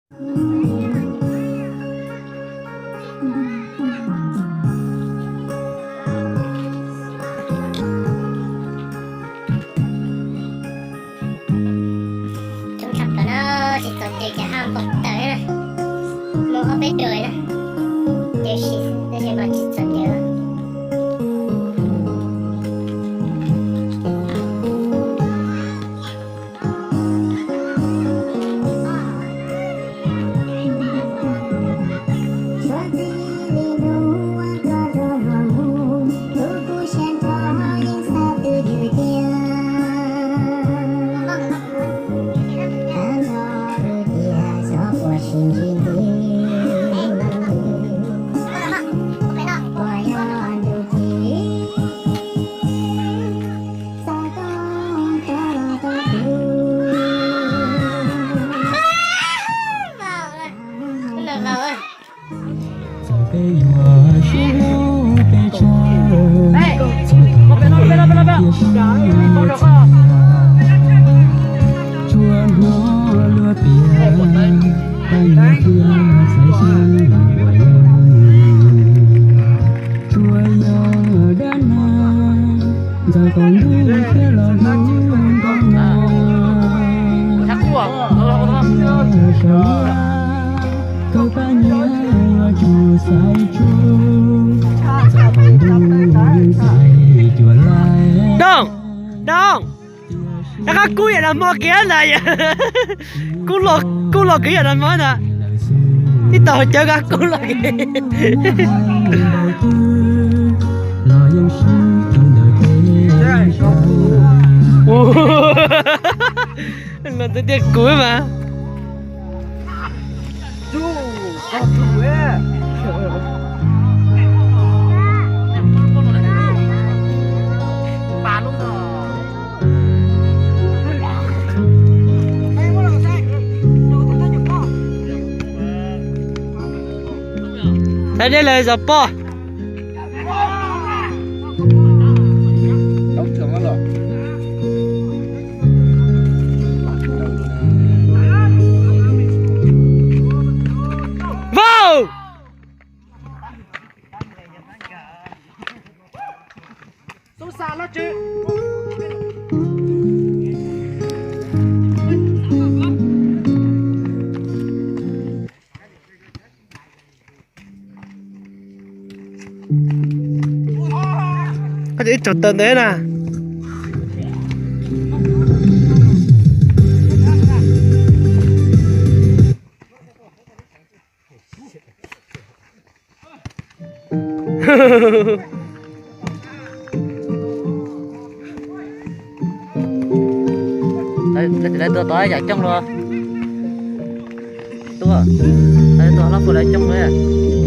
Coob tshaj plaws na, tsis txog tias kav haj npau taws na. Muaj ob peb dua na, caw si tab sis mas tsis txog tias Dooj, Dooj, rov qab kub yam nag hmo kiag ntag. Kub los kwv yam nag hmo ntag. Ib tau cawv kub los kiag. Los twb tiag kuv mas. Thaij dej lawm zov poj. Vauv! Koj ib tug taw ntev na. Lawv tua tod yam coob los. Tua, lawv tua lab puas lawv coob los.